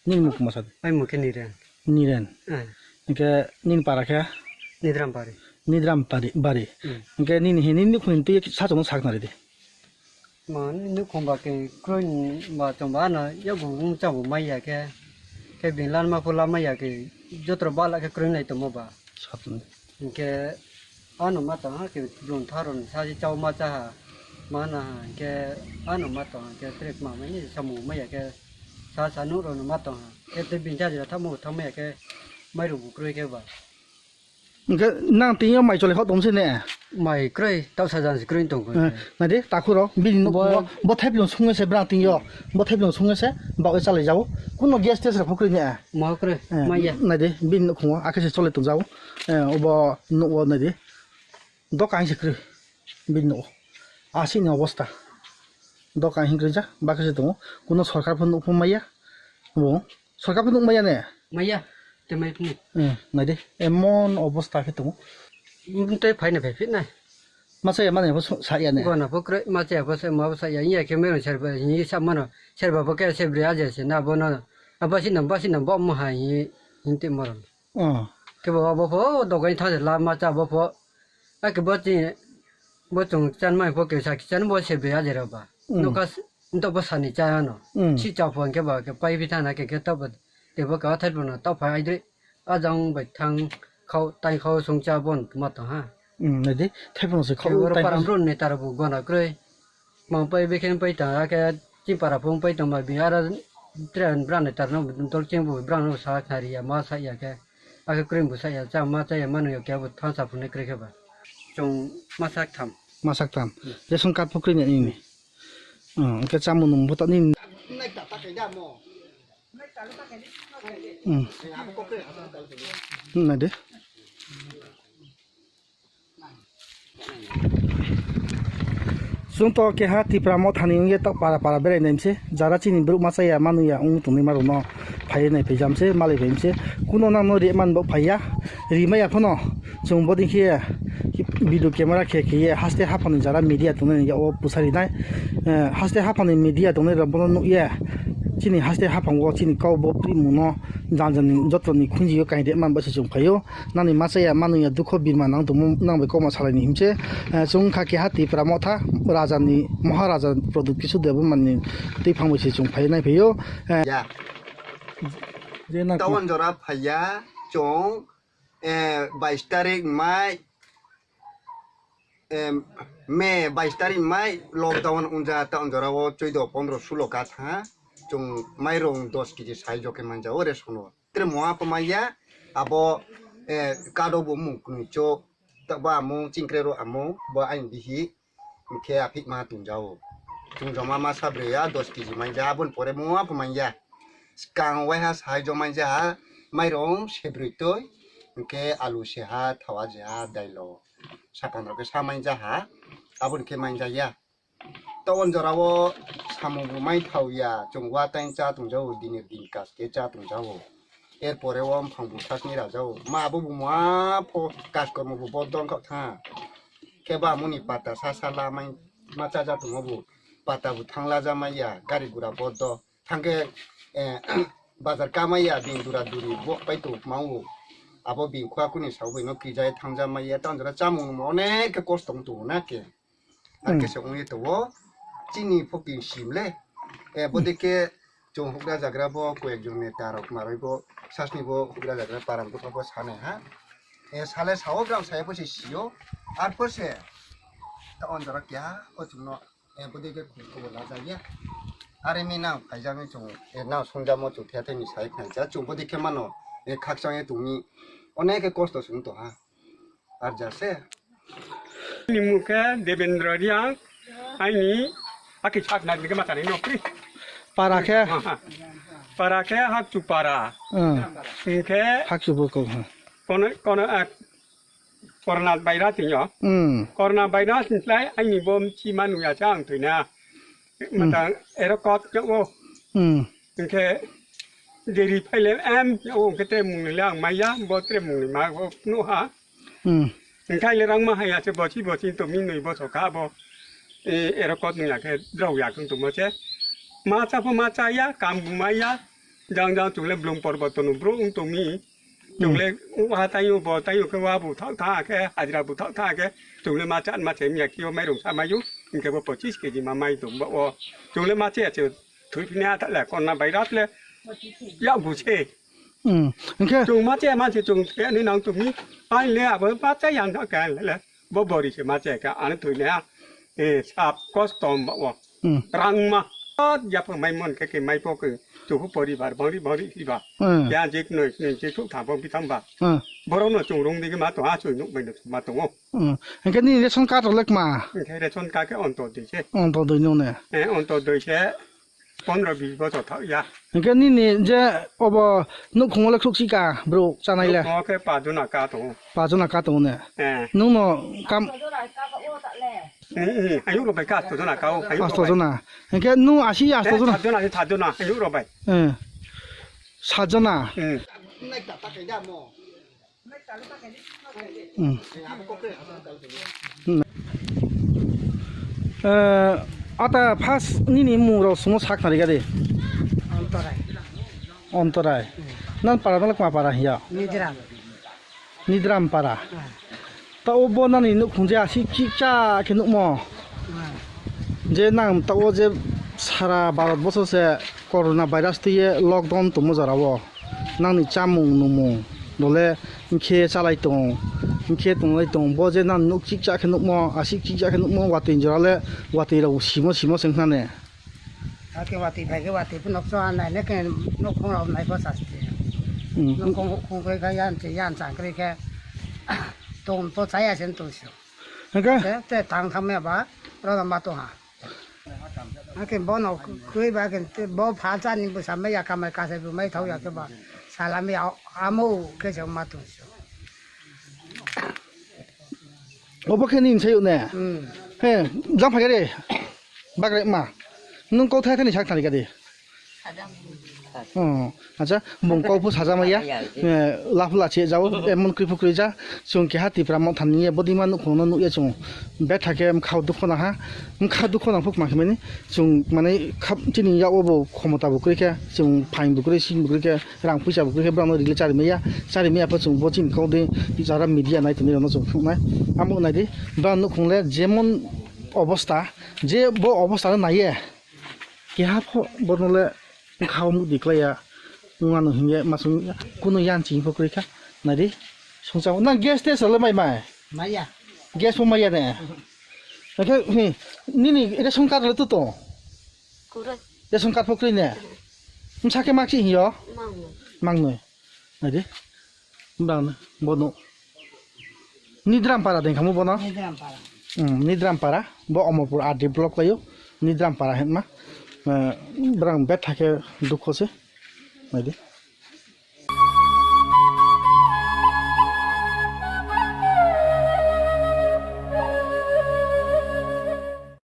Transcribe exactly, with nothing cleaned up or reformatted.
Nini mukhumo sa di. Ai mukhe Niren. Niren. Eh. Hingke nini para khe? Nidram Pari. Nidram Pari, Bari. Hmm. Hingke nini he, nini nukhungni twi sachongno saknari di. Mani nukhung ba ke kroi ba chong ba ano yago wng chabo maya khe. Khe bini lanma pho lamaya khe jotro bala khe kroi nai tongmo ba. Satni. Hingke ano ma tong ha khe brum tharoni saji chao ma cha ha. Ma na ha hingke ano ma tong ha khe trek ma mani samung maya khe sa sa nuk rok no ma tong ha. Khe tei bini chaji rok thamo thangmaya khe mai rok bo kroi khe ba. Hingke nang tini o mai chole hot tong se ne? Mai kroi tau sa jan se kroi tong khe. Eh, nai de takhu rok bini nuk bo, bo thep lung sunge se bra tini o. Bo thep lung sunge se ba o chalai jao. Kuno gas tes rok pho kroi ne? Ma kroi. Eh, maya. Nai de bini nuk khungo akhe se chole tong jao. Eh, obo nuk o nai de. Doka hing se kwrwi bini nogo. Aswkni obostha. Doka hing kwrwi jak, bakhe se tongo. Kuno sorkar pho nuk pho maya. Bo sorkar pho nuk maya ne? Maya. Te mai phunu. Hmm, nai de. Emon obostha khe tongo. Tei phaina phai phit nai. Masa ya mani pho sa ya ne? Gona pho kwrwi, masa ya pho sa, ma pho sa ya. Iya khe mero serba, ni sa mano. Serba pho khe sebri aje se na bono. Abasi na, basi na bo mo hai, hing te moron. Oh. Kebo abo pho dogai thang la ma cha bo pho. Ake bo chi bo chung chan mai pho ke sa ki chan bo se be a jera ba. Mm. No ka s-, nto bo sani cha ano. Mm. Si cha pho ke ba ke pai bi thana ke ke to bo te bo ka thai bo na to phai dre. A jang bai thang khau tai khau sung cha bon ma to ha. Mm, nai di. Thai bo se khau tai param ron ne tar bo gona kroi. Mang pai bikhen pai tang, ake chini para phung pai tong ma bi ara tren brang ni tarno dol cheng bu brang no sa khari ya ma sa ya ke. Ake krim bu sa ya cha ma cha ya manu ya ke bu thang sa phung ne kre khe ba. Chung ma sak tham. Ma sak tham. Hmm. Ration card pho kri ni ni. Hmm, ke chamu nung bo ta ni. Hmm. Hmm, nai de. Chwng to keha Tipra Motha ni wngya tok para para berai nai mse, jara chini borok masa ya manu ya wng tongwi ma rok no phaiwi nai phaijam se, malai phai mse, kuno nang no ri man bo phaiya, ri maya phano chwng bodi khe video camera khe khe ye haste haphang ni jara media tongnai ya o bwsari nai, eh, haste haphang ni media tongnai rok bono nukya, chini haste haphang o chini kok bo twi mung no jang jang ni joto ni khunju o kainwi man bo se chwng phaio. Nangni machaya manwi ya dukho birma nang tongmo nang bai kokma salaini himse, eh, chwng kha keha Tipra Motha raja ni Maharaja Pradyut Kishore Debbarma ni twiphang bai se chwng phai nai phaio, eh, Ya. Je nang Tawan jora phaiya chwng, eh, bais tarik mai, eh, May bais tarik mai lockdown wngjak tawan jora o chuddo pondro sulo ka tha chwng mairung dos kg sai jokhe manja o ration o. Tere mo apa maya abo, eh, kado bo mung kunui cho, ta ba amung chingkre ro amung bo ain bihi, hingkhe aphik ma tungjao. Chungjoma ma sabre ya dos kg manja, abon pore mo apa maya. Skang wai ha sai jo manja ha, mairom sebrui toi, hingkhe alu se ha, thawa je ha, dailo. Sapon rok khe sa manja ha, abon khe manja ya. Tawan jora o samung bo mai thao ya, chwng wa tai cha tong jao, dinir din kas khe cha tong jao. Er pore o mphang bo sasni ra jao. Ma bo bo ma pho kas kormo bo bo dong kha tha. Khe ba muni pata sa sa la mai ma cha ja tong bo. Pata bo thang la ja mai ya, gari gura bo do. Thang khe, eh, bazar ka mai ya, bin dura duri bo pai to ma o. Abo bin khwa kuni sa bo no krijai thang ja mai ya, tawan jora chamung mo onek khe kosto wng tongo na khe. Ar Hmm. kesa wngwi tongo, chini phokin sim le. Eh, Hmm. Bodike chwng hukra jagra bo koyek jon neta rok maroi bo sasni bo hukra jagra param bwkha bo sanai ha. Eh, sale sao brang saya pose sio. Ar pose ta on jora kya o chwngno, eh, bodike khum khum la jaya. Are mi nang phaijak ni chwng, eh, nang songjamo chwng the the ni sai khnai cha chwng bodike mano, eh, khakchang e tumi onek kosto sung to ha. Arjase. Ni mung khe Devendra Riang, aini aki sak nai ke machani no pri. Para khe? Para khe Hakchu para. Hmm. Hingkhe Hakchu bo kok, hmm. Kono, kono, ah, Korna virus yo. Hmm. Korna virus ni slai aini bom chi manu ya cha ang tuina. Hmm. Mata ero kot yo. Hmm. Hingkhe deri phaile em yo hingkhe te mung le ang maya, bo tre mung ni ma bo no ha. Hmm. Hingkhe le rang ma haya se bochi bochi to min noi bo so ka bo. E, ero kot nung ya khe drau ya kung to mo che. Ma cha pho ma cha ya, kam bu ma ya. Jang jang chwng le blung porbo tono bro wng tongmi. Chwng le ha tayo bo tayo khe wa bu thak tha khe hajra bu thak tha khe chwng le ma chan ma se miya kio mairung sa mayu hwnkhe bo pochis keji ma mai tong bo o. Chwng le ma che che thwi phini ha tha le konna bai rat le ya bu se. Hmm. Hwnkhe chwng ma che ma se chwng khe ni nang tongmi ai le abo ma cha yang tha khe le. Bo bori se ma che kha, ani thwi le ha. E, sap kosto ba o. Hmm. Rang ma. Ot ya pha mai mon khe, khe mai po khe. Chuhu poribar bangri bangri si ba. Hmm. Ya jik noi, noi jik thuk thang bang bi thang ba. Hmm. Borok no chung rung di ma to ha chui nuk bai no ma to ngo. Hmm. Hwnkhe ni ration card rok le ma? Hwnkhe ration card khe onto doi se. Onto doi no ne. E, onto doi se. Pondro bis bochor thak ya. Hwnkhe nini je obo nukhungo le khruksika bro chanai le? Nukhungo khe pajona ka tongo. Pajona ka tongo ne? Eh. Nungno kam. Hmm, hmm. Ayuk rok bai ka asto jona ka o, ayuk rok bai. Asto jona. Hwnkhe nu asi asto jona. Eh, sajona, sajona, ayuk rok bai. Eh. Sajona. Hmm. Hmm. Hmm. Eh, ata first nini mung rok sumo sak nari gadi. Ontorai. Ontorai. Hmm. Nan para nang kma para hiya? Nidram. Nidram para. Hmm. Ta obo nani nukhung je asi kikcha khe nukmo. Hmm. Je nang ta o je sara Bharat boso se corona virus twiye lockdown tongmo jora o. Nangni chamung numung dole hwnkhe chalai tong, hwnkhe tonglai tong. Bo je nang nuk chikcha khe nukmo, asik chikcha khe nukmo, watwi jora le watwi rok simo simo se wngkha ne. Hakhe watwi phai khe watwi phano chwng nai le khe nukhung rok nai bo chasti. Hmm. Nukhung khung khe yan che yan chang khe khe tong to chaya sen to sio. Hwnkhe? Te, te tang thang me ba, ro ma tong ha. Hake bono kwi ba ke te bo pha cha ni bwsa me ya kamai kasai bu mai thau ya ke ba. Sala me ya amo ke se ma tong so. Obo khe nini sayo ne? Hmm. He, jang phai re. Bagre ma. Nwng kok thai thani sak thani kadi. Oh, acha, bung kok phu sajama ya. Eh, lafu lachi jao, emon kri phu kri ja. Chung keha Tipra Motha ni ye body ma nukhung no nukya chung. Betha khe mkha dukho na ha. Mkha dukho na phuk ma khe mani. Chung mane khap chini ya obo khomota bo kri khe. Chung phain bo kri, sing bo kri khe. Rang puisa bo kri khe brang no rile chari maya. Chari maya pho chung bo chini kok de jara media nai tini rano chung phuk nai. Amo nai di. Brang nukhung le jemon obosta. Je bo obosta no nai ye. Keha pho bono le bwkha o mudi klai ya. Wngmano hinkhe masung kunu yan chini pho kwrwi kha. Nai di. Songchamo. Nang gas test le mai mai? Maya. Gas pho maya ne? Hwnkhe, hmm, nini ration card le tu to? Kwrwi. Ration card pho kwrwi ne? Msa khe mak si hiyo? Mangnwi. Mangnwi. Nai di. Bang bono. Nidram para deng khamu bono. Nidram para. Hmm, Nidram para. Bo Omorpur R D block layo. Nidram para henma. Eh, brang betha khe dukho se. Nai di.